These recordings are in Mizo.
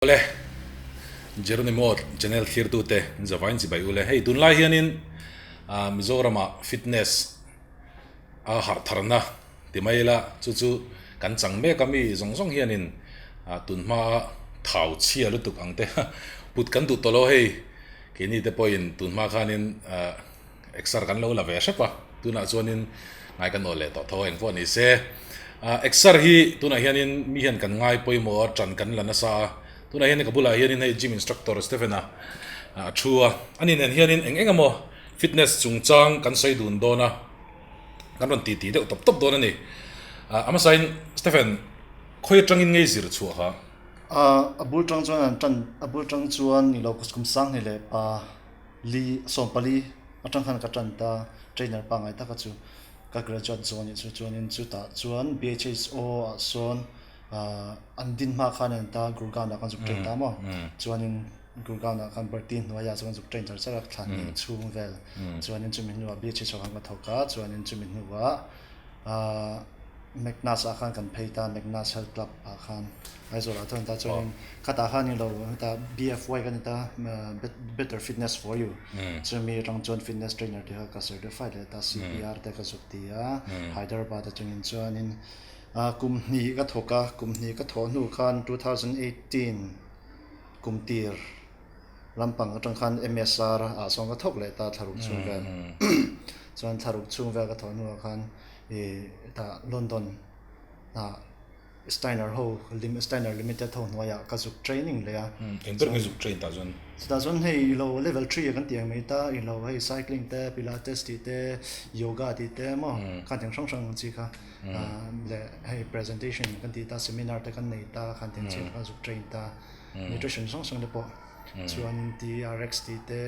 Awle, Jeronimo channel thlirtute zavain chibai ule. Hei tunlai hianin Mizoramah fitness a harh tharna ti mai ila chu chu kan chang mek a mi zawng zawng hianin tunhma thau chhia lutuk ang te put kan duh tawh lo hei keini te pawhin tunhma khanin Exer kan lo la ve hrep a, tunah chuanin ngai kan awl leh tawh tho a engpawh ni se. Exer hi tunah hianin mi hian kan ngai pawimawh a, ṭan kan la nasa a, tunah hian ka bulah hianin hei gym instructor Stephen-a a thu a, ani nen hianin eng eng emaw fitness chungchang kan sawi dun dawn a, kan rawn titi deuh tawp tawp dawn a ni. A hmasain Stephen, khawi aṭangin ngei zir chhuah kha? A bul ṭang chuan an ṭan, a bul ṭang chuan ni lo kum sang hnih leh pa. Li 14 atang khan ka tan ta, trainer pangngai taka chu ka graduate zawh anih chu chuanin chutah chuan BHHO ah sawn an din hma khan an ta Gurgaon ah khan zuk train ta maw chuanin Gurgaon ah khan Bharti hnuaiah chuan zuk train char char a thla hnih chhung vel chuanin chumi hnuah BHHO khan ka thawk a chuanin chumi hnuah Mcnas ah khan kan phei ta Mcnas Health Club ah khan Aizawl ah chuan ta chuanin khatah khan ilo heta BFY kan ni ta Better Fitness For You chumi atang chuan fitness trainer te kha ka certified leh ta CPR te ka zuk ti a Hyderabad atangin chuanin kum hnih ka thawk a kum hnih ka thawh hnu khan 2018 kum tir lampang atang khan MSR ah sawn ka thawk leh ta thlaruk chhung vel chuan thlaruk chhung vel ka thawh hnuah khan ih tah London ah Steiner ho lim Steiner Limited ho hnuaiah ka zuk training leh a. Eng ber nge zuk train tah chuan? Chutah chuan hei i lo level three kan tih ang mai ta, i lo hei cycling te, pilates tih te, yoga tih te maw khan tiang hrang hrang ang chi kha leh hei presentation kan tih ta, seminar te kan nei ta khan tiang chi kha zuk train ta, nutrition hrang hrang te pawh chuanin TRX tih te,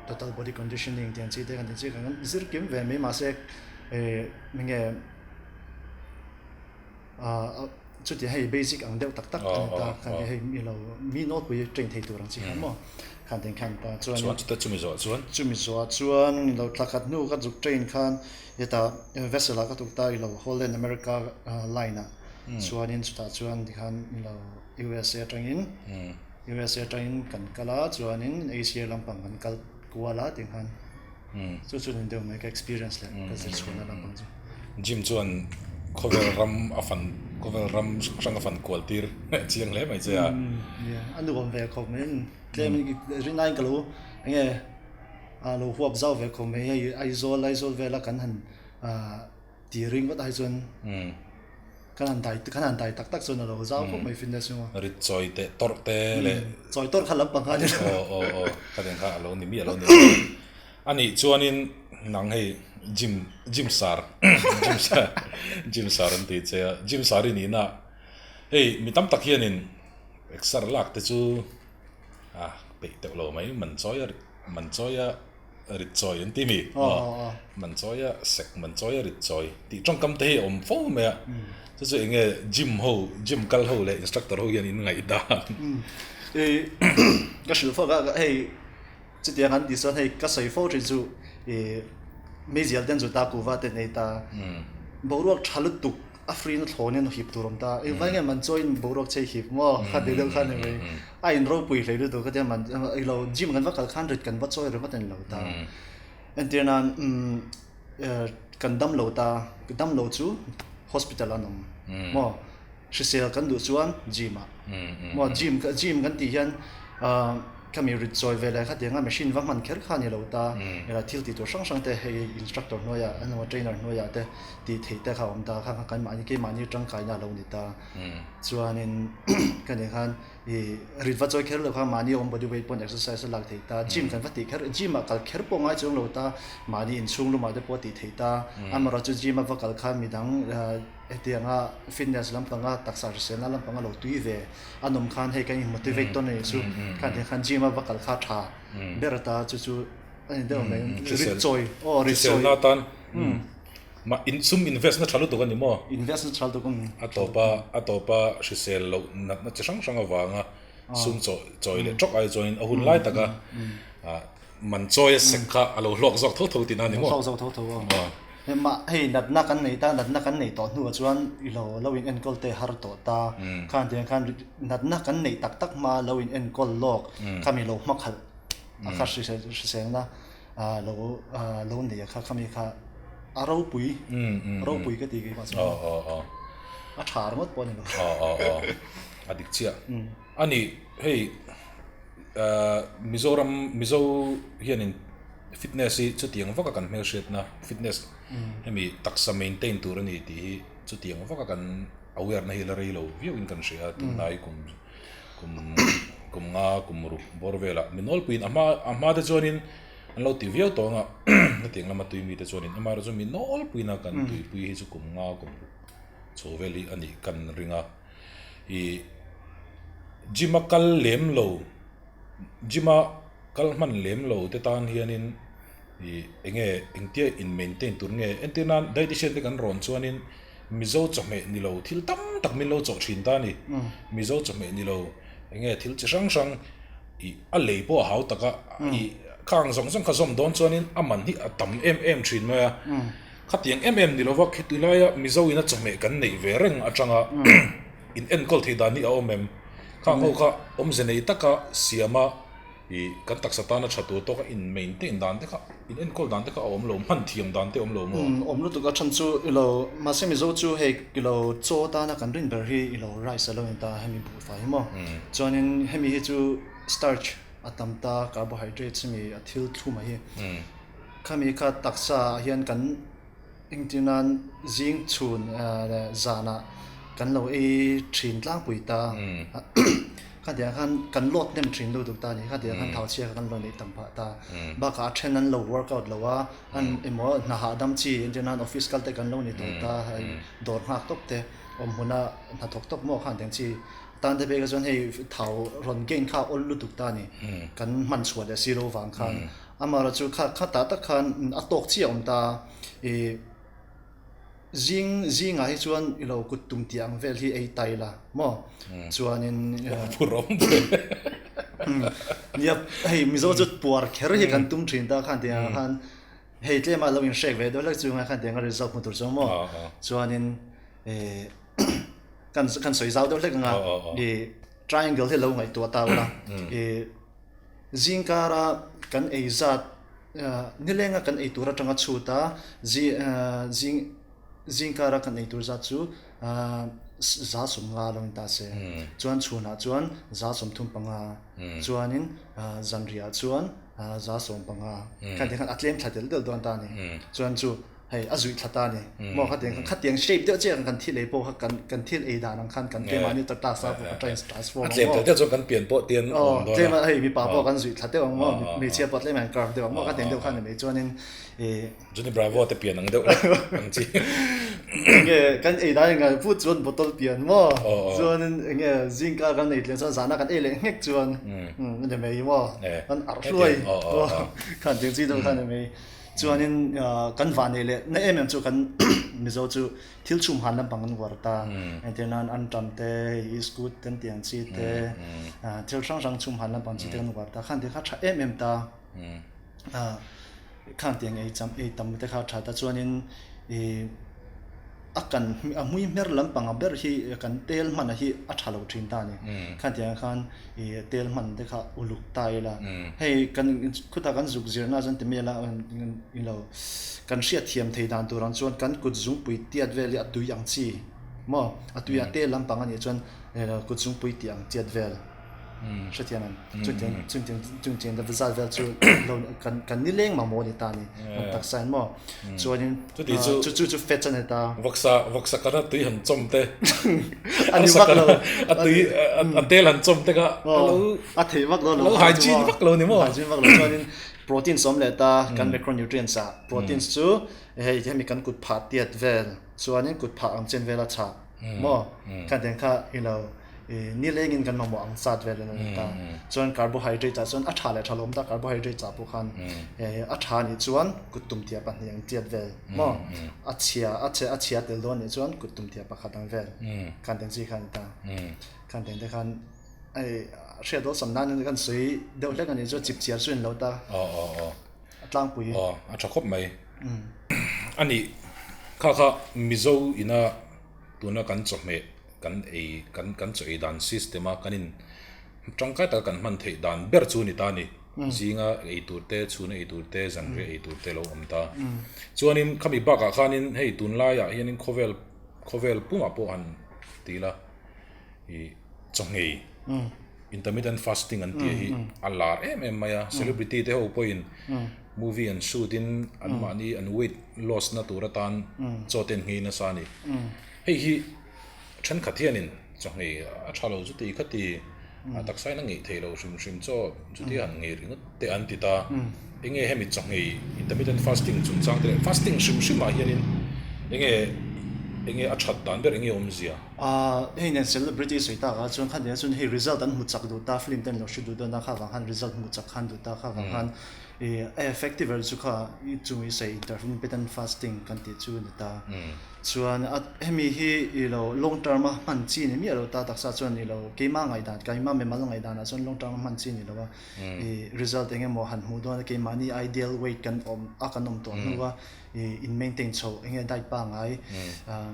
total body conditioning tih ang chi te kan tih chi kha kan zir kim ve mai mahse eng nge. Chuti hei basic ang deuh tak tak a ni ta khan hei mi lo mi nawlpui train thei tur ang chi kha maw khan ten khan ta chuan chuan chuta chumi zawh chuan chumi zawh chuan i lo thla khat hnu ka zuk train khan hetah vessel ah ka tuk ta i lo Holland America line ah chuanin chutah chuan tikhan i lo USA atangin USA atangin kan kal a chuanin Asia lampang kan kal kual a tikhan Chu chu nin deuh mai ka experience leh ka zir chhuahna lampang chu. Gym chuan khawvel ram a fan khawvel ram hrang hrang a fan kual tir chiang hle mai che a. A nuam ve khawp mai tlem rinaiin ka lo eng nge a lo huap zau ve khawp mai hei Aizawl Aizawl vela kan han ti ringawt ai chuan Kan han dai kan han dai tak tak chuan a lo zau khawp mai fitness chu maw. Rit chawi teh tawrh te leh. Chawi tawrh kha lampang kha a ni lo. Aw aw aw ka den kha a lo ni miah lo ni. A nih chuanin nang hei gym gym sar gym sar gym sar an ti che a gym sar i nihna hei mi tam tak hianin exer lak te chu a peih teuh lo mai man chawi a man chawi a. Rit chawi an ti mi? Aw. Man chawi a, sek man chawi a rit chawi tih tawngkam te hi a awm fo mai a. Chu chu eng nge gym ho, gym kal ho leh instructor ho hian in ngaihdan? I ka hrilh fo ka hei chutiang an tih chuan hei ka sawi fo thin chu i meizial ten chu ta kuva te nei ta boruak tha lutuk A free na thlawn in hip tur awm ta. Eng vai nge man chaw in boruak chei hip maw? Kha ti deuh khan eng a in ropui hlei lutuk kha tia man i lo gym kan va kal khan rit kan va chawi ringawt a ni lo ta. Entir nan umm kan dam lo ta, dam lo chu hospital an awm maw? Hrisel kan duh chuan gym ah maw? Gym gym kan tih hian Khami rit chawi ve leh khatianga machine va hman kher kha a ni lo ta, ela thil tih tur hrang hrang te hei instructor hnuaiah emaw trainer hnuaiah te tih theih te kha a awm ta, kha kha kan mahni keimahni tangkaina a lo ni ta. Chuanin ka nih khan ih rit va chawi kher lo kha mahni awm body weight pawn exercise a lak theih ta, gym kan va tih kher gym ah kal kher pawh ngai chuang lo ta, mahni inchhung lumah te pawh a tih theih ta, amaherawhchu gym a va kal khan midang hetianga fitness lampanga taksa hriselna lampanga lo tui ve a nawm khan hei kan in motivate dawn a nih chu khan tiang khan gym a va kal kha tha ber ata chu chu a ni deuh mai rit chawi aw rit chawi hriselna atan mah in sum invest na tha lutuk a ni maw invest na tha lutuk a ni a tawpa a tawpa hrisel loh natna chi hrang hrang avanga sum chawi chawi leh tawk ai chuanin a hun lai taka man chawi a sek kha a lo hlawk zawk tho tho tihna a ni maw hlawk zawk tho tho aw. Mah hei natna kan nei ta, natna kan nei tawh hnuah chuan i lo lo in enkawl te har tawh ta. Khan tiang khan natna kan neih tak tak hma lo in enkawl lawk khami lo hma khalh a kha hriselna lo lo nei a kha khami kha a ropui ropui ka ti keimah chuan a tha ringawt pawh a ni lo. A dik chiah. A ni hei Mizoram Mizo hianin fitness hi chutiang vaka kan hmelhriatna fitness hemi taksa maintain tur a ni tih hi chutiang vaka kan aware na hi la rei lo viau in kan hria a tunlai kum kum kum nga kum ruk bawr velah mi nawlpuiin a hma a hma te chuanin an lo ti viau tawng a hetiang lama tui mite chuanin amaherawhchu mi nawlpuiin a kan tuipui hi chu kum nga kum ruk chho vel hi a nih kan ring a ih gym a kal lem lo gym a kal hman lem lo te tan hianin ih eng nge engtia in maintain tur nge entir nan dietician te kan rawn chuanin Mizo chawhmeh ni lo thil tam tak min lo chawh thin ta a ni. Mizo chawhmeh ni lo eng nge thil chi hrang hrang ih a lei pawh a hau tak a, ih khang zawng zawng kha zawm dawn chuanin a man hi a tam em em thin mai a. Khatiang em em ni lova khiti laia Mizo ina chawhmeh kan neih ve reng atanga in enkawl theih dan hi a awm em? Khang ho kha awmze nei taka siama Ih, kan taksa tana tha tur tawka in maintain dan te kha, in enkawl dan te kha a awm lo, hman thiam dan te a awm lo maw? Umm, awm lutuk a chhan chu i lo, mahse Mizo chu hei i lo chaw tana kan rin ber hi i lo rice a lo ni ta, hemi buhfai hi maw? Chuanin hemi hi chu starch a tam ta, carbohydrates hemi a thil thlum a hi. Khami kha taksa ah hian kan engtir nan zing chhun leh zanah kan lo ei thin tlangpui ta. Khatiang khan kan load hnem thin lutuk ta a ni. Khatiang khan thau chhia kha kan lo neih tam phah ta. Bakah a then an lo workout lo a, an emaw hna hahdam chi entir nan office kal te kan lo ni tawh ta, hei dawr nghak tawp te awm hmuna hna thawk tawp maw khan tiang chi tan te phei kha chuan hei thau rawn gain kha a awl lutuk ta a ni. Kan hman chhuah leh si lo vang khan. Amaherawhchu kha khatah tak khan a tawk chiah a awm ta a, ih. Zing zingah hi chuan i lo kut tum tih ang vel hi ei tai la maw? Chuanin Phur awm ve. Nia hei Mizo chu puar kher hi kan tum thin ta khan tiang khan hei tlema lo inhrek ve deuh hlek chu ngai khan tiang a result hmu tur chu maw? Chuanin kan kan sawi zau deuh hlek anga i triangle hi lo ngaihtuah ta ula i Zingkara kan ei zat nilenga kan ei tur atanga chhut a, zing zingkara kan ei tur zat chu 150 lo in ta se. Chuan chhunah chuan 35 chuanin zanriah chuan 15. Khan tiang khan a tlem thla tel tel dawn ta a ni. Chuan chu Hei a zuih thla ta a ni. Maw khatiang khan khatiang shape deuh chiah kan thil ei pawh kha kan kan thil ei dan ang khan kan keimahni ta ta sa pawh kha transform ang maw. A tlem tel chuan kan pian pawh tian awm dawn a. Tlem a hei mipa pawh kan zuih thla deuh ang maw hmeichhia pawh tlem a curve deuh ang maw khatiang deuh khan ni mai chuanin ih. Johnny Bravo te pian ang deuh hlek ang chi. Enge kan ei dan enga put chuan bottle pian maw chuanin enge zingkar kan ei tlem chuan zana kan ei leh nghek chuan a ni mai maw kan arh hluai khan tiang chi deuh khan ni mai. Chuanin kan vah neih leh na em em chu kan Mizo chu thil chhum han lampang an uar ta. Entir nan anṭam te, iskut kan tih ang chi te, thil hrang hrang chhum han lampang chi te kan uar ta. Khan te kha tha em em ta. Khan tiang ei cham ei tam te kha tha ta. Chuanin ih a kan a hmui hmer lampang a ber hi kan tel hman a hi a tha lo thin ta a ni. Khan tiang khan ih tel hman te kha uluk ta ila hei kan khutah kan zuk zirna chuan ti mela ilo kan hriat thiam thei dan tur ang chuan kan kut zungpui tiat vel hi a tui ang chi maw a tui a tel lampang a nih chuan kut zungpui tih ang tiat vel hrethiam em chutiang chutiang chutiang te zat vel chu lo kan kan ni leng mamawh a ni ta a ni kan taksa in maw chuanin Chuti chu chu chu chu fats a ni ta. Vawksa vawksa kana tui han chawm te. A ni vak lo. A tui a tel han chawm te kha a lo a thei vak lo lo hygiene vak lo ni maw? Hygiene vak lo chuanin proteins awm leh ta kan macronutrients ah proteins chu hei hemi kan kut phah tiat vel chuanin kut phah ang chen vel a chhah maw kha tiang kha i lo Ni lengin kan mamawh ang zat vel in a ni ta. Chuan carbohydrate ah chuan a tha leh tha lo awm ta, carbohydrate ah pawh khan a tha nih chuan kut tum tia pahnih ang tiat vel maw? A chhia a chhe a chhia tel dawn nih chuan kut tum tia pakhat ang vel khan teng chi kha a ni ta. Khan teng te khan hei hriat awlsam nan kan sawi deuh hlek a nih chu chip chiar chu a ni lo ta. A tlangpui. Aw a tha khawp mai. A nih kha kha Mizo ina tuna kan chawhmeh kan ei kan kan chaw ei dan system a kan in tangkai taka kan hman theih dan ber chu a ni ta a ni. Zinga ei tur te, chhuna ei tur te, zanriah ei tur te a lo awm ta. Chuanin khami bakah khanin hei tunlaiah hianin khawvel khawvel pumah pawh han ti ila ih chawnghei intermittent fasting an tih hi a lar em em mai a, celebrity te ho pawhin movie an shoot in an mahni an weight loss na tur atan chaw te an nghei nasa a ni. Hei hi thenkhat hianin chawnghei a tha lo chuti khati a taksa in a ngeih theih loh hrim hrim chaw chuti han nghei ringawt te an ti ta. Enge hemi chawnghei intermittent fasting chungchang te leh fasting hrim hrim ah hianin enge enge a that dan ber enge awmzia? Ahh hei nen celebrity sawi tak ah chuan khaniah chuan hei result an hmu chak duh ta film te an lo hre duh dawn a kha vang khan result hmu chak khan duh ta kha vang khan ih a effective ber chu kha chung i sawi intermittent fasting kan tih chu a ni ta. Chuan a hemi hi ih lo long term a hman chi ni miah lo ta taksa chuan ih lo keimah ngaihdan keimah mimal ngaihdan ah chuan long term a hman chi ni lo a ih result eng emaw han hmuh dawn a keimahni ideal weight kan awm a kan awm tawh hnu a ih in maintain chhoh eng nge diet pangngai ah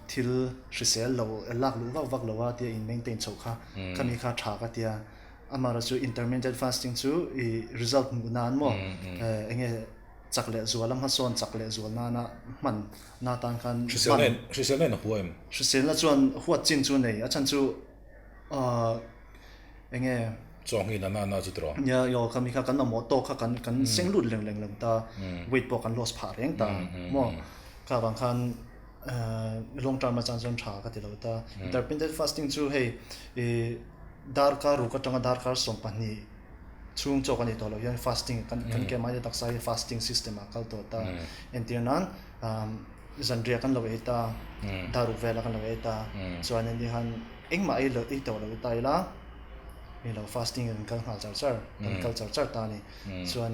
thil hrisel lo lak luh vak vak lo a tia in maintain chhoh kha khami kha tha ka tia amaherawhchu chu intermittent fasting chu ih result hmuh nan maw eng nge chak leh zual a hmasawn chak leh zual nana hman na tan khan hman hriselna in a hua em? Hriselna chuan huat chin chu nei a chhan chu ahh eng nge Chawnghei na na chu tiraw? Nia aw khami kha kan mamawh tawk kha kan kan seng lut leng leng lo ta weight pawh kan loss phah reng ta maw kha vang khan long term atang chuan tha ka ti lo ta intermittent fasting chu hei ih darkar ruk atanga darkar 12 chhung chawk a ni tawh loh hian fasting kan kan ke mahni taksa hi fasting system ah kal tawh ta entir nan zanriah kan lo ei ta dar ruk velah kan lo ei ta chuanin ni khan engmah ei lo ei tawh lo ta ila ni lo fasting in kan kal nghal char char kan kal char char ta a ni chuan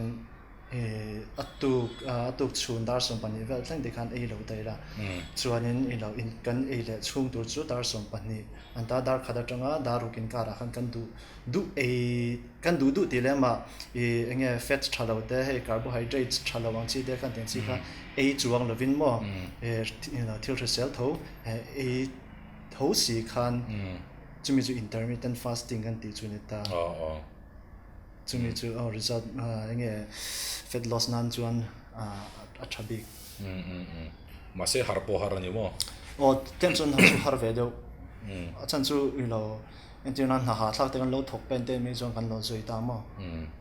a tuk a tuk chhun dar 12 vel thleng te khan ei lo ta ila chuanin i lo in kan ei leh chhung tur chu dar 12 an ta dar khat atanga dar ruk inkarah khan kan duh duh ei kan duh duh tih leh amah ih eng nge fats tha lo te hei carbohydrates tha lo ang chi te khan tiang chi kha ei chuang lovin maw thil hrisel tho ei tho si khan chumi chu intermittent fasting kan tih chu a ni ta chumi chu aw result eng nge fat loss nan chuan a tha bik. Mahse har pawh har a ni maw? Aw tlem chuan chu har ve deuh a chhan chu i lo. Entir nan hna hahthlak te kan lo thawk pen te mai chuan kan lo zui ta maw?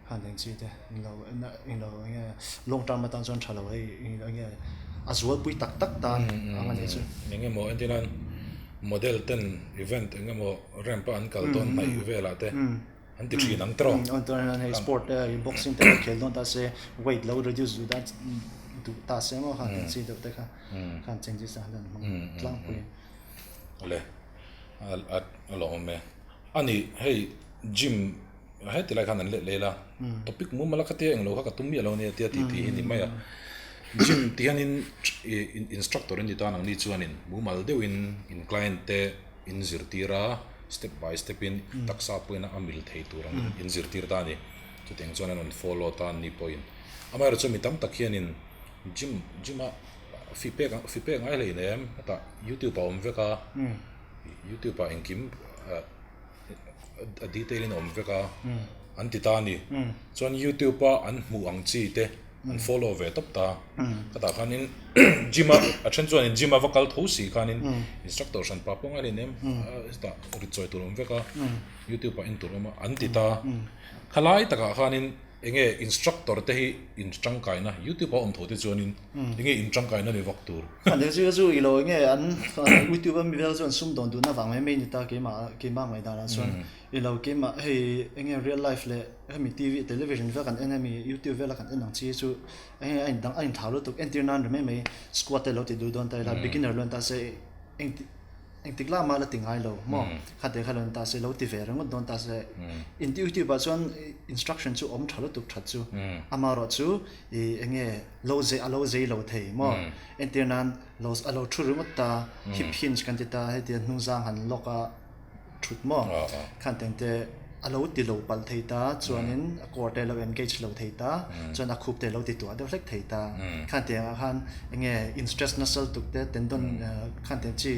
Khan eng chi te in lo in lo eng nge long term atan chuan tha lo hei eng nge a zualpui tak tak tan ang a nih chu. Eng emaw entir nan model ten event eng emaw ramp a an kal dawn hnaih velah te an ti thin ang tawh. Entir nan hei sport te boxing te khel dawn ta se weight lo reduce duh dan duh ta se maw khan eng chi deuh te kha khan changes a han hmang tlangpui. Awle. A lawm awm e. A ni, hei gym heti lai khan an let leh la, topic mumal a khatia englo kha ka tum miah lo ania tia tih tih hi ni mai a. Gym ti hianin instructor in ni tan ang ni chuanin mumal deuhin in client te in zirtir a, step by step in taksa pawhin a mil thei tur ang in zirtir ta a ni. Chutiang chuan an rawn follow ta an ni pawhin. Amaherawhchu mi tam tak hianin gym gym a Fi pek fi pek ngai hlei nem hetah youtube a awm vek a youtube ah engkim a detail in a awm vek a an ti ta a ni chuan youtube a an hmuh ang chi te an follow ve tawp ta khatah khanin gym a a then chuan gym a va kal tho si khanin instructor hran pa pawh ngai hlei nem hetah rit chawi tur a awm vek a youtube ah en tur a awm a an ti ta khalai takah khanin. Enge instructor te hi in tangkaina youtube a awm tho te chuanin enge in tangkaina ni vak tur. Khan deuh chu chu ilo enge an youtube a mi vel chuan sum dawn duhna vang mai mai ni ta keimah keimah ngaihdan ah chuan ilo keimah hei enge real life leh hemi tv television vel kan en hemi youtube vela kan en ang chi chu enge a indang a inthlau lutuk entir nan ri mai mai squat te lo ti duh dawn ta ila beginner lo ni ta se engti Engtik lamah la ti ngai lo maw? Kha te kha lo ni ta se, lo ti ve ringawt dawn ta se. In YouTube ah chuan instruction chu awm tha lutuk that chu. Amaherawh chu ih eng nge lo zei a lo zei lo thei maw? Entir nan lo a lo thu ringawt ta, hip hinge kan ti ta, hetiang hnungzang han lock a thut maw? Khan teng te. a lo ti lo palh thei ta, chuanin a core te a lo engage lo thei ta, chuan a khup te a lo ti tuah deuh hlek thei ta. Khan tiangah khan enge in stress nasa lutuk te tendon khan tiang chi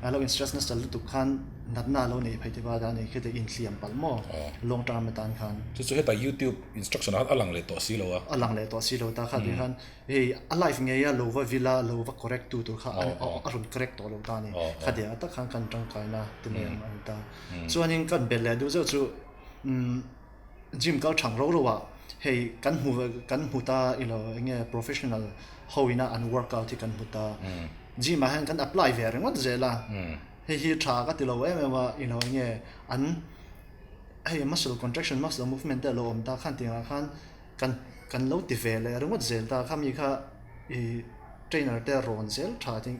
a lo in stress nasa lutuk khan natna a lo nei phei tih bak a ni khi te inhliam palh maw long term atan khan. Chu chu heta youtube instruction ah khan a lang leh tawh si lo a. A lang leh tawh si lo ta kha tih khan Hei a live ngei a lo va vil a lo va correct tu tur kha a rawn correct tawh lo ta a ni. Kha deh ah tak khan kan tangkaina ti mai ang a ni ta. Chuanin kan belh leh duh zeuh chu gym kal thang ro ro ah hei kan hmu kan hmu ta i lo eng nge professional ho ina an workout hi kan hmu ta. Gym ah hian kan apply ve ringawt zel a. Hei hi tha ka ti lo em em a i lo eng nge an hei muscle contraction muscle movement te a lo awm ta khan tiangah khan Kan kan lo ti ve leh ringawt zel ta kha mi kha i trainer te rawn zel tha ding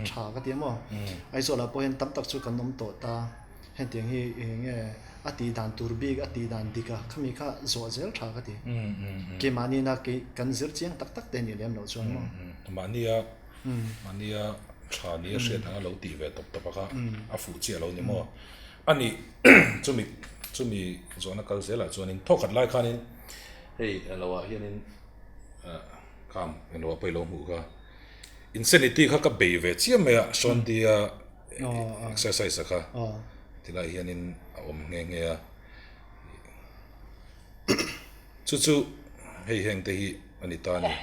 tha ka ti maw Aizawl ah pawh hian tam tak chu kan awm tawh ta hetiang hi eng nge a tih dan tur bik a tih dan dik a khami kha zawh zel tha ka ti keimahni na kei kan zir chiang tak tak te nih lem loh chuan maw. Mahnia mahnia tha nia hriat ang a lo tih ve tawp tawp a kha a fuh chiah lo ni maw ani chumi chumi zawhna kal zelah chuanin thawkhat lai khanin Hei eng lo ah hianin kham eng lo ah pawh i lo hmuh kha insanity kha ka bei ve chiam mai a Sawntia exercise a kha tilai hianin a awm nghe nghe a chu chu hei heng te hi a ni ta a ni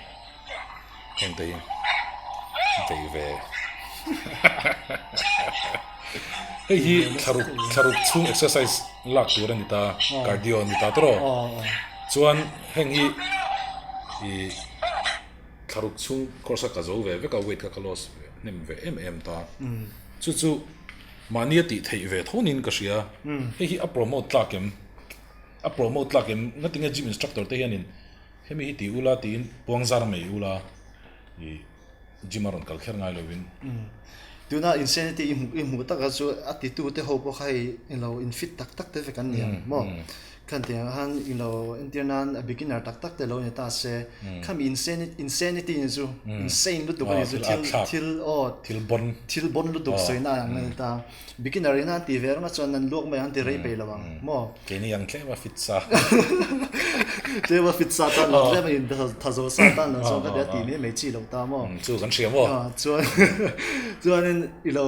heng te hi bei ve hei hi thlaruk thlaruk chhung exercise lak tur a ni ta cardio a ni ta tawrh aw chuan heng hi ih thlaruk chhung course a ka zo ve vek a weight kha ka loss hnem ve em em ta chu chu mahni a tih theih ve tho niin ka hria hei hi a promote tlak em a promote tlak em ngatinge gym instructor te hianin hemi hi ti ula tiin puang zar mai ula ih gym a rawn kal kher ngai lovin. Tuna insanity i hmuh i hmuh takah chu a titu te ho pawh kha hei ilo in fit tak tak te vek an ni ang maw? Khan tiang khan ilo entir nan a beginner tak tak te lo ni ta se khami insanity insanity ni chu insane lutuk a ni chu thil thil aw thil bon thil bon lutuk sawina ang a ni ta. Beginner in an ti ve reng a chuan an luak mai ang ti rei pei lo ang maw? Keini ang tlem a fit sa. Tlem a fit sa tan lo tlem a in tha zo sa tan lo chuan ka ti a ti mai mai chi lo ta maw? Chu kan hria maw? Chuan chuanin i lo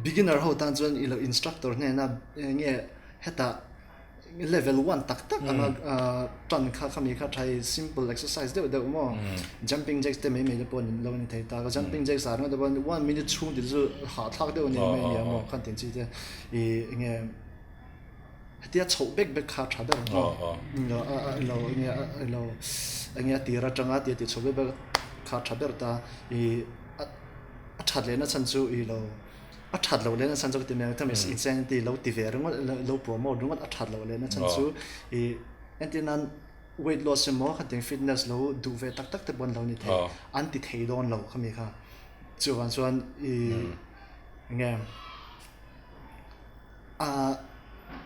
beginner ho tan chuan i lo instructor hnena enge hetah level one tak tak anga tan kha khami kha tha hi simple exercise deuh deuh maw jumping jacks te mai mai te pawh an lo ni thei ta ka jumping jacks ah ringawt te pawh one minute chhung tih chu hahthlak deuh a ni mai nia maw khan tin chi te ih enge hetia chhoh bek bek kha tha ber maw lo enge lo enge a tir atanga tia tih chhoh bek bek kha tha ber ta ih a that lehna chhan chu ih lo. A that loh lehna chhan chu ka ti mai ang, thami insanity lo ti ve ringawt lo promote ringawt a that loh lehna chhan chu ih entir nan weight loss emaw khatiang fitness lo duh ve tak tak te pawh an lo ni thei, an ti thei dawn lo khami kha. Chuvang chuan ih enge ah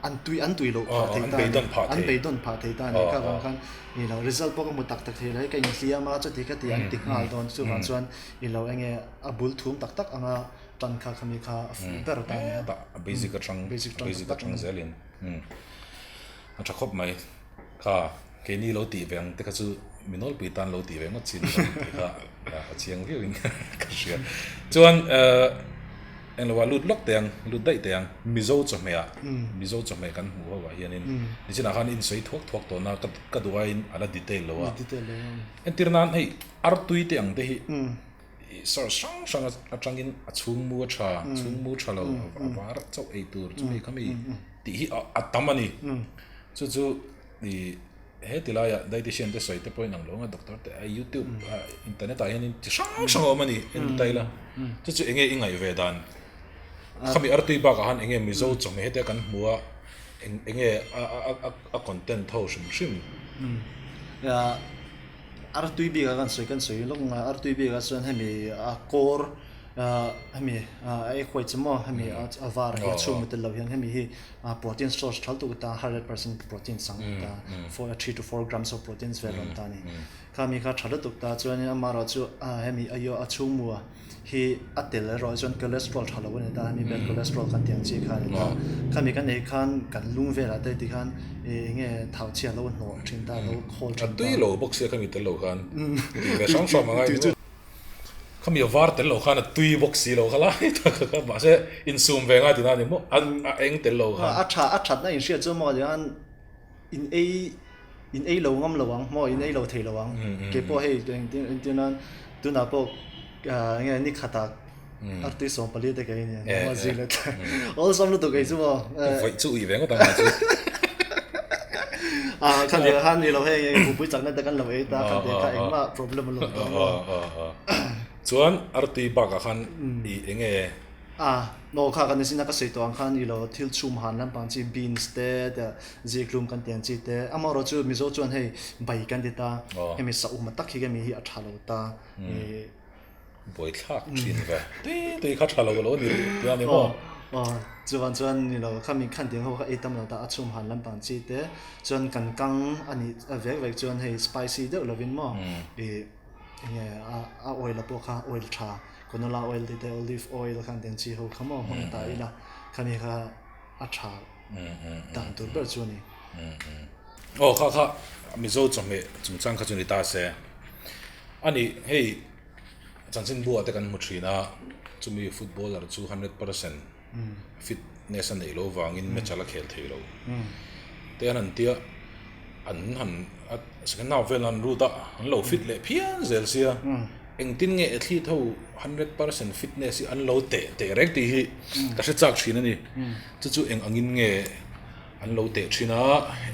an tui an tui loh phah thei ta a ni, an beidawn phah thei ta a ni kha vang khan ih lo result pawh ka hmu tak tak thei lo hei ka inhliam a chuti ka ti an ti nghal dawn chuvang chuan ih lo enge a bul thum tak tak anga tan kha khami kha a fuh ber ta a ni a. A basic atang basic atang zelin a tha khawp mai kha keini lo tih ve ang te kha chu mi nawlpui tan lo tih ve ngawt chi ni lo tih kha a chiang viau in ka hria chuan Englo ah lut lawk teh ang, lut daih teh ang. Mizo chawhmeh ah, Mizo chawhmeh kan hmuh ho ah hianin nichinah khan in sawi thuak thuak tawh na ka duh aiin a la detail lo a. Entir nan hei artui te ang te hi source hrang hrang atangin a chhung mu a tha, chhung mu tha lo a var chauh ei tur chumi khami tih hi a tam a ni. Chu chu ih he ti laiah dietician te sawi te pawhin ang lo anga doctor te a youtube a internet ah hianin chi hrang hrang a awm a ni en ta ila chu chu enge i ngaih ve dan khami artui bakah khan enge mizo chawhmeh hete kan hmu a eng enge a a a content ho hrim hrim. Artui bikah kan sawi kan sawi lawk ang a artui bikah chuan hemi a kawr. Hemi egg white chu maw hemi a var hi a chhung tel lo hian hemi hi protein source tha lutuk ta 100% protein sang ta 3 to 4 grams of proteins vel awm ta a ni. Khami kha tha lutuk ta chuanin amaherawhchu hemi a chhung mua hi a tel erawh chuan cholesterol tha lo a ni ta hemi bad cholesterol kan tih ang chi kha a ni ta. Khami kan ei khan kan lung velah te tikhan eng nge thau chhia lo hnawh thin ta lo khawl thin ta. A tui lo bawk sia khami tel lo khan tih ve hrang hrang a ngai ni maw. Khami a var tel lo khan a tui bawk si lo kha lai tak kha mahse insum ve ngai tihna a ni maw a eng tel lo khan. A tha a thatna inhriat chu maw tiang in ei in ei lo ngam lo ang maw in ei lo thei lo ang kei pawh hei engtin entir nan tunah pawh enge ni khatah artui 14 te ka ei nia engemaw zing leh tlai awlsam lutuk ei chu maw vaih chu ui ve ngawt ang mah chu a kha nia khan ni lo hei enge bupui chakna te kan lo ei ta kha tia kha engmah problem a lo ta maw chuan artui bakah khan i enge A, maw kha kan zina ka sawi tawh ang khan i lo thil chhum han lampang chi beans te te zikhlum kan tih ang chi te amaherawh chu Mizo chuan hei bai kan ti ta hemi sa um tak hi ka mi hi a tha lo ta i Buaithlak thin ve tui tui kha tha lo lo ni tih a ni maw? Aw chuan chuan ni lo khami khan tiang ho kha ei tam lo ta a chhum han lampang chi te chuan kan kang a nih vek vek chuan hei spicy deuh lovin maw i enge a oil a pawh kha oil tha Canola oil te te olive oil khan den chi ho kha maw hmang ta ila khami kha a tha dan tur ber chu a ni. Aw kha kha Mizo chawhmeh chungchang kha chu ni ta se. A nih hei chanchinbu ah te kan hmu thin a chumi footballer chu 100% fitness a neih loh vangin match a la khel thei lo. Te an han tia an han a second half vel an lut a an lo fit leh phian zel sia engtin nge athlete ho 100% fitness hi an lo teh teh reng tih hi ka hre chak thin a ni. Chu chu eng angin nge an lo teh thin a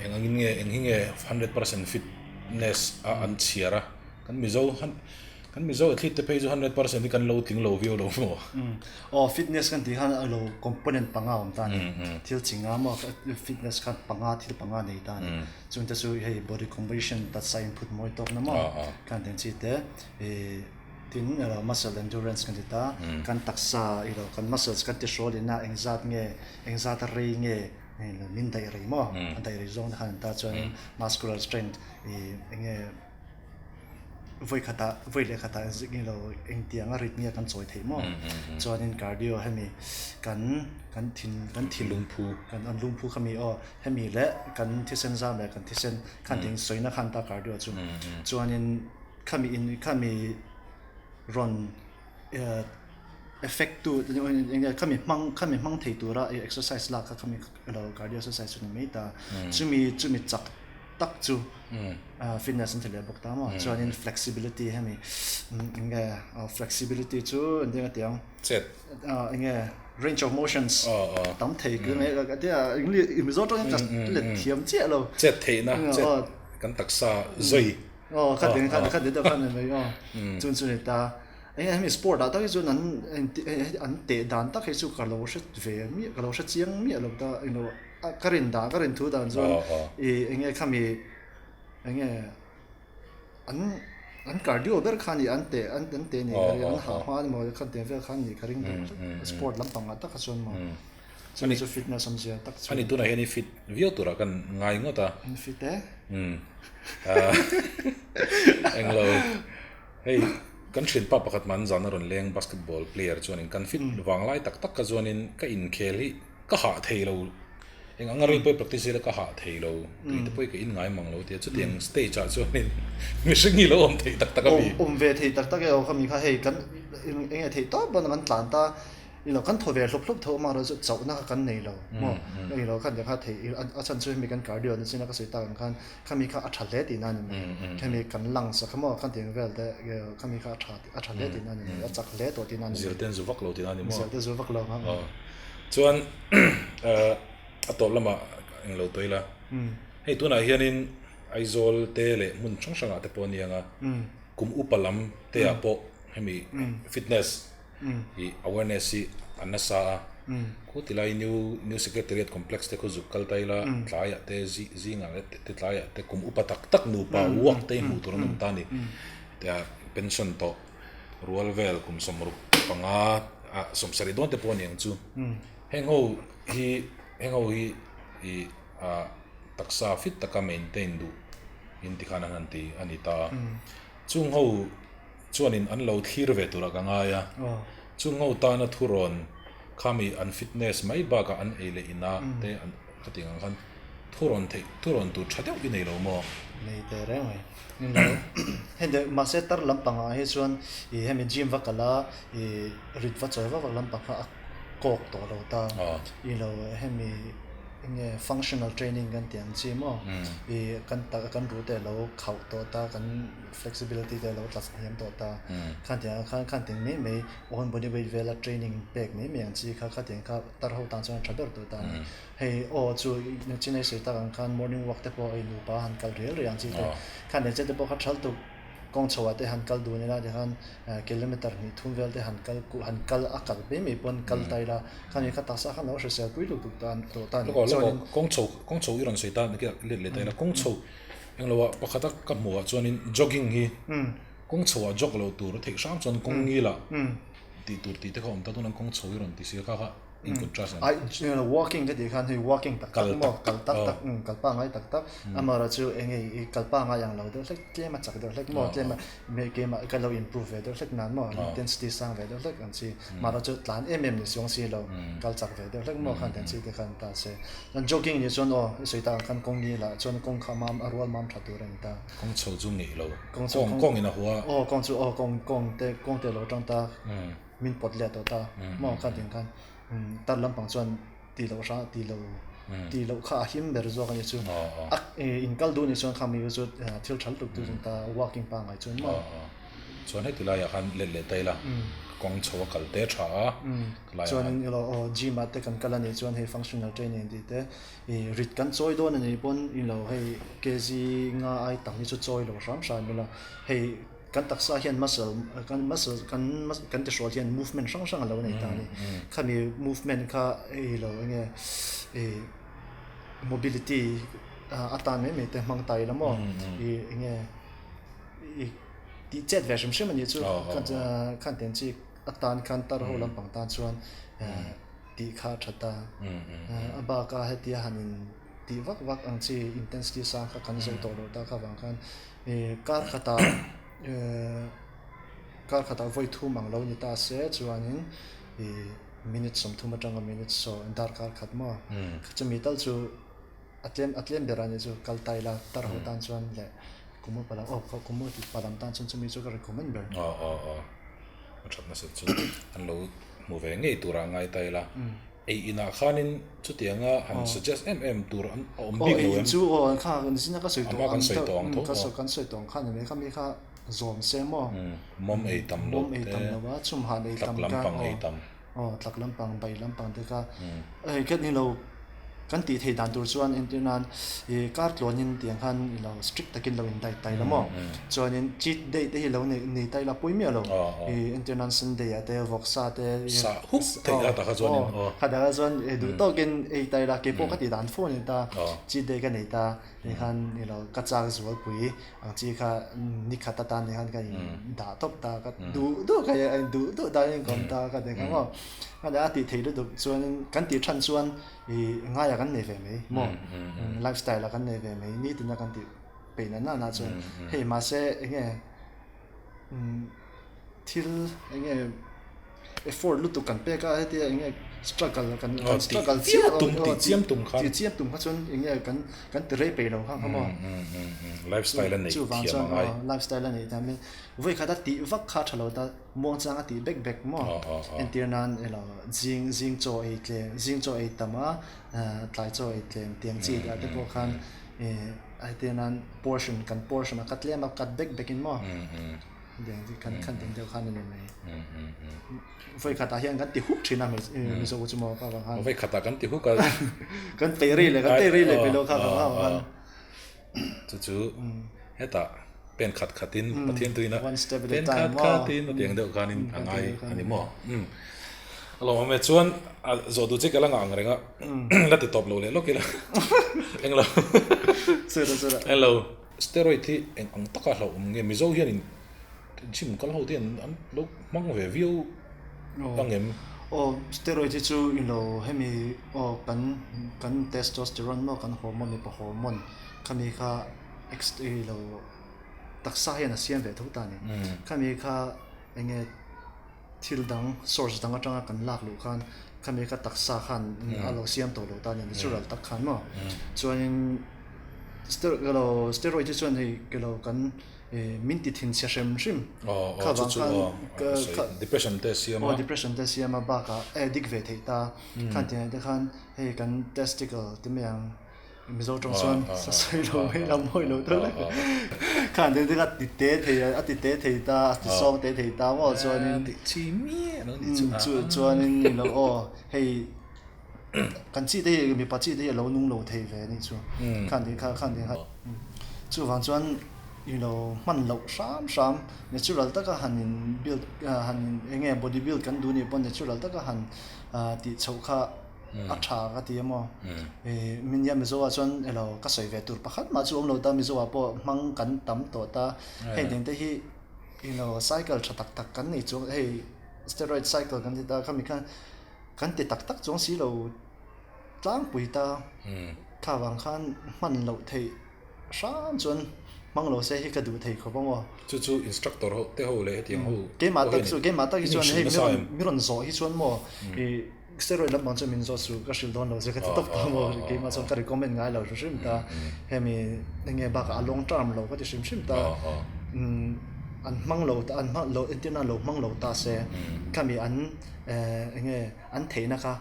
eng angin nge eng hi nge 100% fitness a an chhiar a kan Mizo Kan Mizo athlete te phei chu 100% hi kan lo tling lo viau lo maw? Aw, fitness kan tih khan a lo component panga awm ta a ni. Thil chi nga maw fitness khan panga thil panga nei ta a ni. Chung te chu hei body composition taksa inphut mawi tawk na maw kan tih ang chi te ih tin ilo muscle endurance kan ti ta, kan taksa ilo kan muscles kan ti hrawl in a engzat nge engzat a rei nge min daih rei maw a daih rei zawng te khan an ta chuanin muscular strength ih enge Vawi khatah vawi leh khatah eng ilo engtiang a rit nge kan chawi theih maw? Chuanin cardio hemi kan kan thin kan thin lungphu kan an lungphu khami aw hemi leh kan thisen zam leh kan thisen khan tih sawina khan ta cardio chu chuanin khami in khami rawn effect tu eng nge khami hmang khami hmang thei tura exercise lak kha khami ilo cardio exercise chu ni mai ta chumi chumi chak tak chu fitness an ti leh bawk ta maw chuanin flexibility hemi enge flexibility chu an ding a ti ang chet enge range of motions tam thei ka nge ka tia english mizo tawng ka let thiam chiah lo chet theihna chet kan taksa zui aw kha ding kha kha deuh khan mai aw chun chu ni ta enge hemi sport ah tak hi chuan an an teh dan tak hi chu ka lo hre ve miah ka lo hre chiang miah lo ta englo Ka rin dan ka rin thu dan chuan i enge khami enge an an cardio ber kha ni an teh an an teh ni ka ring an hah hma ni maw khan teh vel khan ni ka ring deuh tlat sport lampang ah tak kha chuan maw chumi chu fitness awmzia tak chu ani tunah hian i fit viau turah kan ngai ngawt a fit e englo hei kan thianpa pakhat man zan a rawn leng basketball player chuanin kan fit vanglai tak tak kha chuanin ka inkhel hi Ka hah thei lo, eng anga rei pawh practice ila ka hah thei lo, tui te pawh i ka in ngai mang lo tia chutiang stage ah chuanin mihring hi lo awm thei tak tak a mi. Awm ve thei tak tak e aw khami kha hei kan eng nge theih tawp pawn kan tlan ta ilo kan thaw ve hlup hlup tho amaherawh chu chauhna kha kan nei lo maw ilo khan kha thei a chhan chu hemi kan cardio na chin a ka sawi tak ang khan khami kha a tha hle tihna a ni mai khami kan lungs a kha maw khan tih vel te khami kha a tha a tha hle tihna a ni mai a chak hle tawh tihna a ni mai. Zirte an zu vak lo tihna a ni maw? Zirte zu vak lo. Chuan a tawp lamah englo tawh ila, hei tunah hianin Aizawl te leh hmun hrang hrangah te pawh a ni ang a, kum upa lam te ah pawh hemi fitness hi awareness hi an nasa a, khu tilai new new secretariat complex te khu zuk kal ta ila tlaiah te zingah te tlaiah te kum upa tak tak nupa uak te hi hmuh tur an awm ta a ni, tia pension tawh rual vel kum 60. panga ah 70 dawn te pawh a ni ang chu. Heng ho hi heng ho hi ih ah taksa fit taka maintain duh in tikhan an han ti a ni ta a. Chung ho chuanin an lo thlir ve turah ka ngai a. Chung ho tana thurawn khami an fitness mai bakah an ei leh ina te an khatiang ang khan thurawn theih thurawn tur tha deuh i nei lo maw? Nei teh reng mai. Ni lo. Hei deuh mahse tar lampangah hi chuan ih hemi gym va kal a ih rit va chawi vak vak lampang kha a kawk tawh lo ta. I lo hemi enge functional training kan tih ang chi maw ih kan tak kan ruh te a lo khauh tawh ta kan flexibility te a lo tla hniam tawh ta. Khatiang ah khan khanting mai mai own body weight vela training pek mai mai ang chi kha khatiang kha tar ho tan chuan a tha ber tur ta a ni. Hei aw chu chinai sawi tak ang khan morning walk te pawh hei nupa han kal rial rial ang chi te khan eng che te pawh kha thal tuk kawng chho ah te han kal dun ila tikhan kilometer hnih thum vel te han kal han kal a kal mai mai pawn kal ta ila khan eng kha taksa khan lo hrisel pui lutuk ta tawh ta a ni chuanin Kawng chho kawng chho i rawn sawi ta let leh ta ila kawng chho englo ah pakhat a ka hmuh ah chuanin jogging hi kawng chho ah jog lo tur a theih hrang chuan kawng ngil ah tih tur tih te kha awm ta tunah kawng chho i rawn ti si a kha kha in contrast an. Ai walking ka tih khan hei walking tak tak maw kal tak tak kal pangai tak tak amaherawh chu eng nge i kal pangai ang lo deuh hlek tlem a chak deuh hlek maw tlem a me keimah ka lo improve ve deuh hlek nan maw intensity sang ve deuh hlek ang chi mahrawh chu tlan em em ni chuang si lo kal chak ve deuh hlek maw khan tiang chi te khan ta se chuan jogging ni chuan aw i sawi tak ang khan kawng ngil ah chuan kawng kha mam a rual mam tha tur a ni ta. Kawng chho chu ngeih lo kawng kawng in a hua. Aw kawng chu aw kawng kawng te kawng te lo tang ta. Min pawt leh tawh ta maw kha tiang khan tar lampang chuan ti loh hra ti lo ti loh kha a him ber zawk a ni chu a in kal duh ni chuan kha mi chu thil tha lutuk tu ta walking pangai chuan maw. Chuan heti laiah khan let leh ta ila kawng chho a kal te tha a chuan in ilo aw gym ah te kan kal a nih chuan hei functional training tih te ih rit kan chawi dawn a nih pawn ilo hei kg nga ai tam hi chu chawi lo hram hram ila hei. Kan taksa hian muscle kan muscle kan kan ti hrual hian movement hrang hrang a lo nei ta a ni. Khami movement kha hei lo enge ih mobility atan mai mai te hmang ta ila maw ih enge ih tih chet ve hrim hrim a nih chu khan tiang chi atan khan tar ho lampang tan chuan tih kha a tha ta. A bak a hetia han in tih vak vak ang chi intensity sang kha kan zo tawh lo ta kha vang khan Kar khatah kar khatah vawi thum ang lo ni ta se chuanin ih minute 30 atanga minute saw darkar khat maw chumi tal chu a tlem a tlem ber a nih chu kal ta ila tar ho tan chuan leh kum upa lam aw kum upa lam tan chuan chumi chu ka recommend ber. Aw aw aw a that nasa chu an lo hmu ve ngei turah ngai ta ila. Ei inah khanin chutianga han suggest em em tur an awm bik lo em? Aw, ei in chu aw, kha zina ka sawi tawh ang tho, ka sawi kan sawi tawh ang khan ania, khami kha zawm se maw? Mawm ei tam lo te, mawm ei tam lo a, chhumhan ei tam ka, tlak lampang ei tam. Aw, tlak lampang, bai lampang te kha, hei khat ni lo. Kan tih theih dan tur chuan entir nan ih kar tluanin tiang khan i lo strict takin lo in diet tai la maw? Chuanin cheat day te hi lo nei nei tai la pawi miah lo. Ih entir nan Sunday ah te vawksa te Sa huk theih a takah chuanin aw. Kha takah chuan duh tawkin ei tai la keipawh ka tih dan fo a ni ta. Cheat day ka nei ta ti khan i lo ka chak zualpui ang chi kha ni khat atan ni khan ka in dah tawp ta ka duh duh ka duh duh danin ka awm ta ka ti kha maw. A tih theih lutuk chuanin kan tih than chuan ih ngaiah kan nei ve mai maw lifestyle ah kan nei ve mai nitin a kan tih peih na na na chuan hei mahse eng nge thil eng nge effort lutuk kan pek a hetia eng nge struggle kan kan struggle chiah tum tih chiam tum kha tih chiam tum kha chuan eng nge kan kan ti rei peih lo kha kha maw lifestyle a neih thiam a ngai lifestyle a neih thiam vawi khat a tih vak kha tha lo ta. Muangchang a tih bek bek maw? Entir nan ilo zing zing chaw ei tlem zing chaw ei tam a tlai chaw ei tlem tiang chi te pawh khan entir nan portion kan portion a cut tlem a cut bek bek in maw tiang chi kan khan tiang deuh khan a ni mai. Vawi khatah hian kan ti huk thin a Mizo chu maw ka vang khan. Vawi khatah kan ti huk a. Kan peih rei leh kan peih rei leh peih lo kha ka vang khan. Chu chu hetah pen khat khatin Pathian tuina pen khat khatin a tiang deuh khanin a ngai a ni maw? A lawmawm e chuan a zawh duh che ka la ngah ang reng a la ti tawp lo leh lawk ila englo englo steroid hi eng ang taka hlauhawm nge Mizo hianin gym kal ho te hian an lo hmang ve viau. Angem? Aw, steroid hi chu i lo hemi aw kan kan testosterone maw kan hormone mipa hormone khami kha ex i lo taksa hian a siam ve tho ta a ni. Khami kha enge thil dang source dang atanga kan lak luh khan khami kha taksa khan a lo siam tawh lo ta a ni natural tak khan maw. Chuanin steroid hi chuan hei ke lo kan Min ti thin chhe hrim hrim. Kha vang khan depression te siam a. Depression te siam a bakah addict ve theih ta. Khan tiang te khan hei kan testicle ti mai ang Mizo tawng chuan sawi lo mai la mawi lo deuh lek. Khan tiang te kha ti te thei a ti te thei ta a ti sawng te thei ta maw chuanin ti chi miah lo ni chu chuanin lo aw hei kan chi te hi mipa chi te hi a lo nung lo thei ve anih chu khan tih kha khan tih kha chuvang chuan i lo hman loh hram hram natural taka han in build han in eng nge body build kan duh nih pawh natural taka han tih chhoh kha a tha ka ti a maw ih minia mizo ah chuan elo ka sawi ve tur pakhat mah chu awm lo ta mizo ah pawh hmang kan tam tawh ta heng ding te hi i lo cycle tha tak tak kan nei chuang hei steroid cycle kan ti ta khami khan. Kan ti tak tak chuang si lo tlangpui ta kha vang khan hman loh theih hram chuan hmang lo se hi ka duh thei khawp ang aw. Chu chu instructor ho te ho leh hetiang ho Keimah tak chu keimah tak hi chuan hei mi rawn mi rawn zawh hi chuan maw i steroid lampang chuan min zawh chu ka hrilh dawn lo che ka ti tawp ta maw keimah chuan ka recommend ngai lo hrim hrim ta hemi enge bakah a long term lo ka ti hrim hrim ta an hmang lo an hmang lo entirna lo hmang lo ta se khami an Eng nge an theihna kha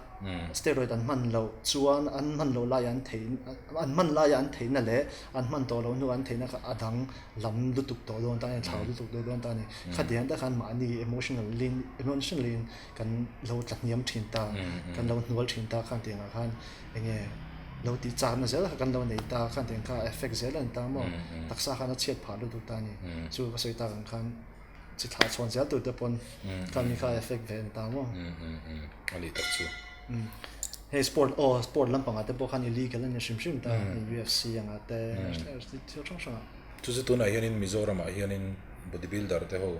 steroid an hman loh chuan an hman loh laia an theih an hman laia an theihna leh an hman tawh loh hnuah an theihna kha a dang lam lutuk tawh dawn ta a ni, thlau lutuk tawh dawn ta a ni. Khatiang te khan mahni emotionally emotionally in kan lo tla hniam thin ta, kan lo hnual thin ta khan tiangah khan eng nge lo tih chakna zel kha kan lo nei ta khan tiang kha effect zel a ni ta maw, taksa khan a chhiat phah lutuk ta a ni. Chu ka sawi tak ang khan. Chi thlah chhawn zel tur te pawn kha mi kha effect ve an ta maw? A ni tak chu. Hei sport aw sport lampangah te pawh khan illegal a ni hrim hrim ta UFC anga te thil hrang hrang ah. Chu chu tunah hianin Mizoramah hianin body builder te ho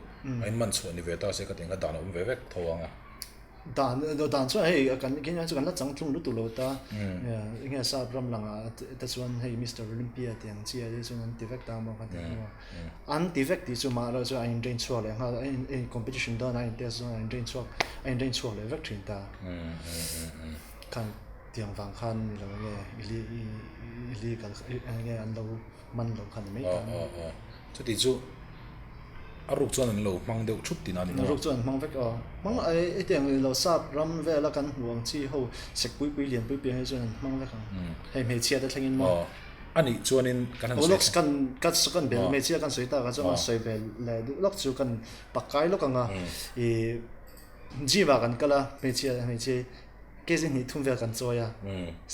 a inman chhuah ni ve ta se ka ti ang kha dan a awm ve vek tho ang a. Dan dan chuan hei kan khin chu kan la chang tlung lutuk lo ta enge sap ram langah te chuan hei Mister Olympia tih ang chi ah te chuan an ti vek ta maw kha ti hnu a an ti vek tih chu mah erawh chu a in train chhuak leh nghal a in competition dawn a in test dawn a in train chhuak a in train chhuak leh vek thin ta khan tiang vang khan ni lo enge illegal enge an lo man lo kha ni mai ta Chuti chu a ruk chuan an lo hmang deuh thup tihna a ni maw? A ruk chuan an hmang vek aw. Hmang ai hetiang lo sap ram vela kan hmuh ang chi ho sek pui pui lian pui pui ang hi chuan an hmang vek ang. Hei hmeichhia te thlengin maw? Aw. A nih chuanin kan han sawi. Lawk kan kan kan bel hmeichhia kan sawi tak ah chuan kan sawi bel leh duh lawk chu kan pakai lawk ang a. Ih gym ah kan kal a hmeichhia hmeichhia kg hnih thum vel kan chawi a,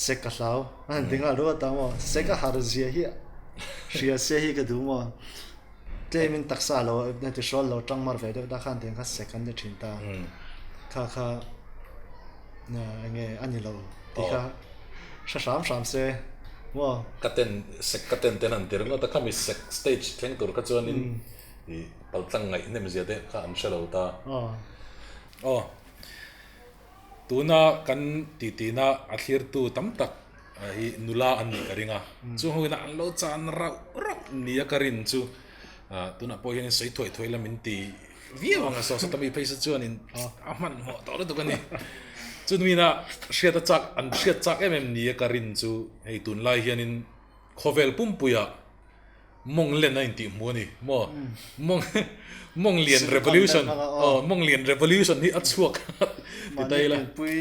sek ka hlau a han ti nghal ruat a maw, sek a har zia hi hria se hi ka duh maw, tlem in taksa lo ti hrawl lo tang mar ve deuh ta khan tiang kha sek an ni thin ta, kha kha enge a ni lo tih kha hre hram hram se maw. Ka ten sek ka ten ten han ti ringawt a, khami sek stage thleng tur kha chuanin ih paltlang ngaih hnem zia te kha an hre lo ta. Aw. Tuna kan titina a thlirtu tam tak hi nula an nih ka ring a, chu hoina an lo chan rauh rauh nia ka rin chu tunah pawh hian sawi thuai thuai la min ti viau ang a, saw sawta mi phei se chuanin a hmanhmawh tawh lutuk a ni. Chunmina hriat a chak an hriat chak em em nia ka rin chu hei tunlai hianin khawvel pumpuiah Mawng len a intih hmu a ni maw? Mawng mawng lian revolution aw mawng lian revolution hi a chhuak ti ta ila. Mahni pianpui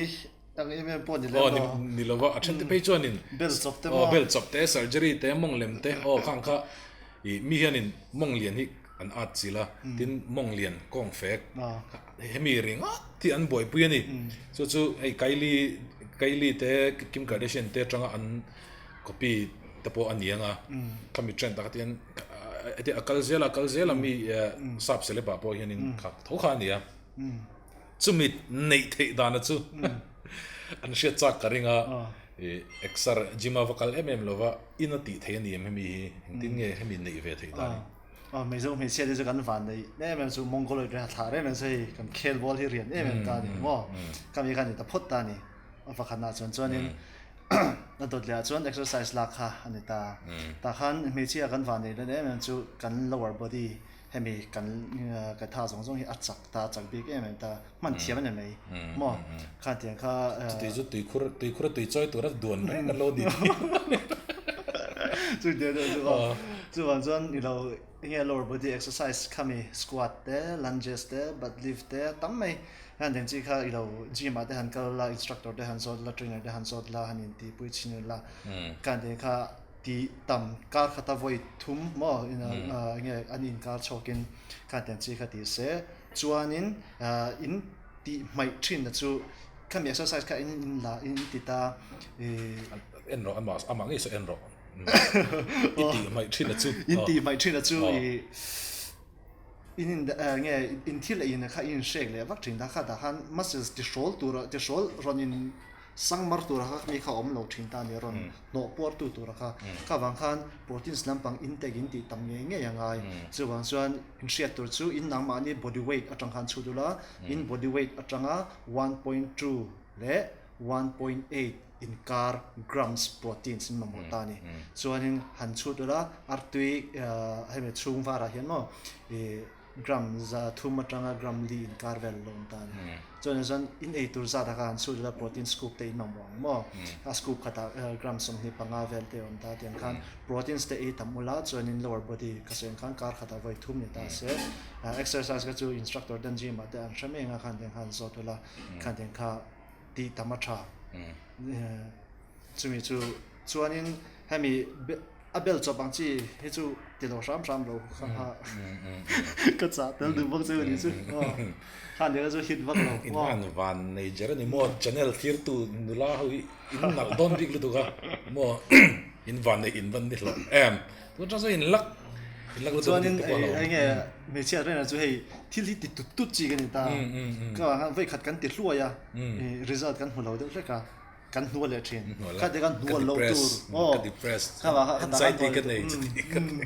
ang em em pawh ni lem lo. Ni lova a then te phei chuanin bel chawp te maw? Aw bel chawp te surgery te mawng lem te aw khang kha ih mi hianin mawng lian hi an at chilh a tin mawng lian kawng fek hemi ringawt hi an buaipui a ni. Chu chu hei Kylie Kylie te Kim Kardashian te atanga an copy te pawh a ni ang a, khami trend ah kha tian a kal zel a kal zel a mi sap celeb ah pawh hianin kha tho kha a ni a, chumi neih theih dana chu an hriat chak ka ring a, exer gym a va kal em em lova in a tih theih a ni em hemi hi engtin nge hemi neih ve theih dan hi. Aw Mizo hmeichhia te chu kan van nei em em chu Mongoloid reng a thlah reng reng chu hei kan khel ball hi rian em em ta a ni maw? Khami kha a ni ta phawt ta a ni. A pakhatna chuan chuanin a dawt leh ah chuan exercise lak kha a ni ta. Tah khan hmeichhia kan van nei em em chu kan lower body hemi kan ka tha zawng zawng hi a chak ta a chak bik em em ta hman thiam a ni mai maw? Khan tiang kha Chuti chu tuikhur tuikhur a tui chawi tura duan reng an lo ni Chuti deuh chu aw. Chuvang chuan i lo enge lower body exercise khami squat te lunges te butt lift te tam mai hian deng chi kha i lo gym ah te han kal la instructor te han zawt la trainer te han zawt la han in tih pui chhin ila khan tiang kha ti tam kar khata vawi thum maw enge an inkar chhawkin khan tiang chi kha ti se chuanin in tih hmaih thin na chu khami exercise kha in in la in ti ta ih en rawh amah amah ngei saw en rawh i tih hmaih thin na chu in tih hmaih thin na chu ih in in nge in thil ei in kha in hrek leh vak thin ta kha tah khan muscles ti hrawl tur ti hrawl rawn in Sangmar tura kha mi kha awm lo thin ta a ni, rawn hnawh puar tu tura kha. Kha vang khan proteins lampang intake in tih tam ngei ngei a ngai. Chuvang chuan in hriat tur chu in nangmahni body weight atang khan chhut ula, in body weight atanga 1.2 leh 1.8 inkar grams proteins in mamawh ta a ni. Chuanin han chhut ula artui hemi chhung varah hian maw ih gram za thum atanga gram li inkar vel a lo awm ta a ni. Chuan chuan in ei tur zat ah khan chhut ila protein scoop te in mamawh ang maw? A scoop khatah gram 25 vel te a awm ta a tiang khan proteins te ei tam ula chuanin lower body ka sawi ang khan kar khatah vawi thum ni ta se exercise kha chu instructor ten gym ah te an hre mai ang a khan tiang khan zawt ula khan tiang kha tih tam a tha. Chumi chu chuanin hemi a bel chawp ang chi hi chu ti lo hram hram lo kha kha ka chah tel duh bawk chu ni chu kha ni chu hit vak lo in van van nei ger ani maw channel thlir tu nula ho hi in nalh dawn bik lutuk a maw in van nei in van ni hlawh em tun atang chuan in lak in lak lutuk chuanin enge hmeichhia reng chu hei thil hi ti tut tut chi ka ni ta ka vei khat kan ti hluai a result kan hmu lo deuh hlek a Kan hnual leh thin. Kha te kan hnual lo tur. Ka depressed. Anxiety ka nei chuti ka ti.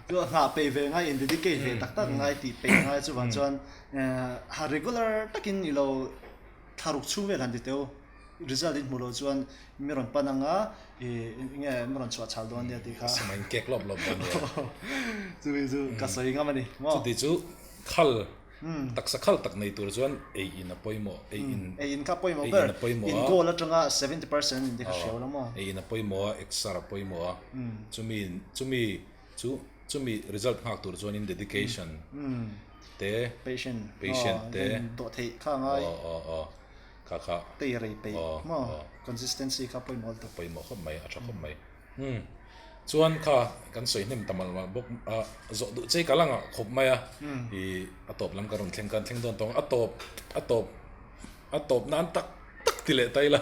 Chu nghah peih ve ngai in dedicate ve tak tak ngai tih peih ngai chuvang chuan ha regular takin i lo thlaruk chhung vel han ti teu result in hmuh loh chuan mi rawn pan anga i nge mi rawn chhuah chhal dawn nia tih kha. Suma in kek lawp lawp dawn nia. Chumi chu ka sawi ngam a ni maw. Chuti chu khal Taksa khal tak nei tur chuan ei in a pawimawh, ei in Ei in kha pawimawh ber, in goal atanga 70% in ti kha hriau la maw? Ei in a pawimawh a, exer a pawimawh a, chumi chumi chu chumi result nghak tur chuan in dedication te Patient patient te dawh theih kha a ngai. Aw aw aw kha kha Tei rei peih maw? Consistency kha pawimawh lutuk. Pawimawh khawp mai, a tha khawp mai. Umm chuan kha kan sawi hnem ta malh malh bawk a zawh duh chei ka la ngah khawp mai a ih a tawp lam ka rawn thleng kan thleng dawn tawng a tawp a tawp a tawp nan tak tak ti leh ta ila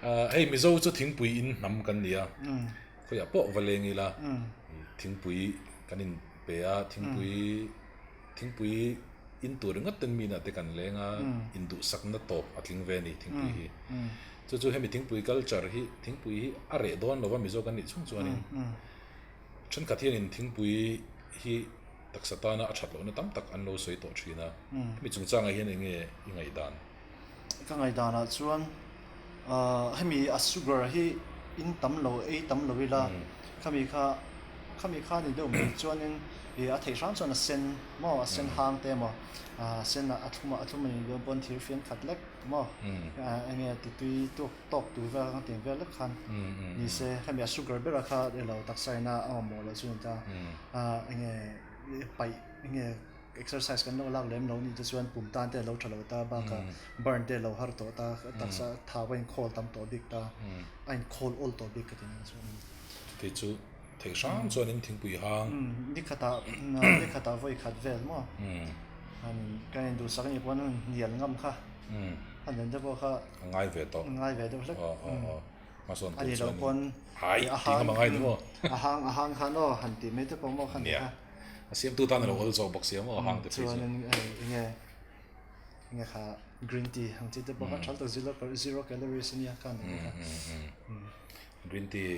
ah hei Mizo chu thingpui in hnam kan ni a khawiah pawh va leng ila thingpui kan in pe a thingpui thingpui in tur ringawt ten mi inah te kan leng a induhsakna tawp a tling ve a ni thingpui hi. Chu chu hemi thingpui culture hi thingpui hi a reh dawn lova Mizo kan nih chhung chuanin thenkhat hianin thingpui hi taksa tana a that lohna tam tak an lo sawi tawh thin a, hemi chungchangah hian eng nge i ngaihdan? Ka ngaihdanah chuan hemi a sugar hi in tam lo ei tam lo ila khami kha khami kha ni deuh mai chuanin ih a theih hram chuan a sen maw a sen hang te emaw a sen a thlum a thlum a nih dawn pawn thir fian khat lek maw enge ti tui tuk tawk tur vel ang tih vel lek khan ni se hemi a sugar ber a kha ilo taksa ina a mamawh loh chu ni ta enge paih enge exercise kan lo lak lem lo ni te chuan pum tan te alo tha lo ta bakah burn te alo har tawh ta taksa thau a inkhawl tam tawh bik ta a inkhawl awl tawh bik ka ti nia chuan. Chutih chu theih hram chuan in thingpui hang. Ni khatah ni khatah vawi khat vel maw kan induhsak a nih pawn hnial ngam kha a nen te pawh kha a ngai ve tawh a ngai ve deuh hlek aw aw aw hmasawn tur chuan pawn hai tih ngam a ngai ni maw a hang a hang khan aw han tih mai te pawh maw khan nia a siamtu tan a lo awl zawk bawk sia maw a hang te phei chu chuan enge enge kha green tea ang chi te pawh kha tha tak zero zero calories ania khan green tea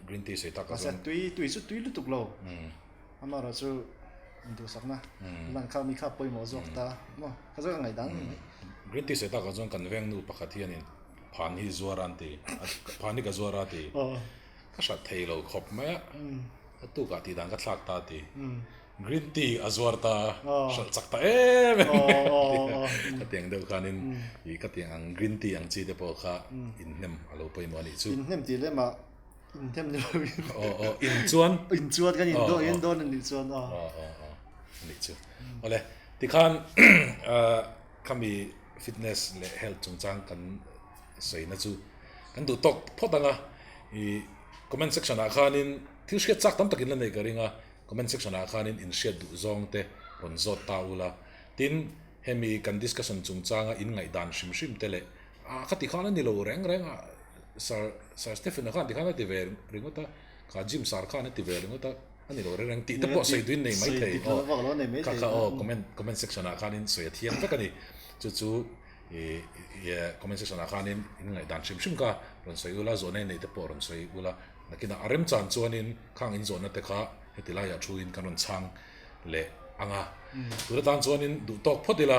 green tea sawi tak a chuan tui tui chu tui lutuk lo. Amaherawhchu induhsakna lan kha mi kha pawimawh zawk ta maw kha zawk a ngaihdan a ni mai. Green tea sawi takah chuan kan veng nu pakhat hianin phan hi zuar a an ti, phan hi ka zuar a ti. Ka hrat thei lo khawp mai a, a tukah tih dan ka thlak ta a ti. Green tea a zuar ta a, hralh chak ta em em mai a ti a. Ka tiang deuh khanin ih ka tiang ang green tea ang chi te pawh kha inhnem a lo pawimawh a nih chu. Inhnem tih lemah inhnem ni lovin. Aw aw in chuan. In chuan kan in dawn in dawn a nih chuan aw. Aw aw aw a nih chu. Awle tikhan khami fitness leh health chungchang kan sawina chu kan duh tawk phawt ang a, ih comment section ah khanin thil hriat chak tam takin la neih ka ring a, comment section ah khanin in hriat duh zawng te rawn zawt ta ula, tin hemi kan discussion chungchanga in ngaihdan hrim hrim te leh ah kha ti khan a ni lo reng reng a sir sir Stephen-a khan ti khan a ti ve ringawt a, kha gym sir khan a ti ve ringawt a a ni lo reng reng tih te pawh sawi duin nei mai thei aw kha kha aw comment comment section ah khanin sawi a thiam vek a ni chu chu. Ih comment section ah khanin in ngaihdan hrim hrim kha rawn sawi ula, zawhna in neih te pawh rawn sawi ula, nakinah a remchan chuanin khang in zawhna te kha heti laiah thuin kan rawn chhang leh ang a. Tun atan chuanin duh tawk phawt ila,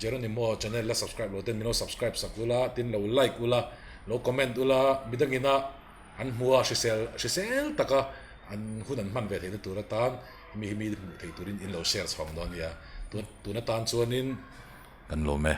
Jeronimo channel la subscribe lo ten min lo subscribe sak ula, tin lo like ula, lo comment ula, midangina an hmu a hrisel hrisel taka an hun an hman ve theihna tur atan mi hi mi hmuh theih turin in lo share chhawng dawn nia. Tun atan chuanin. Kan lawm e.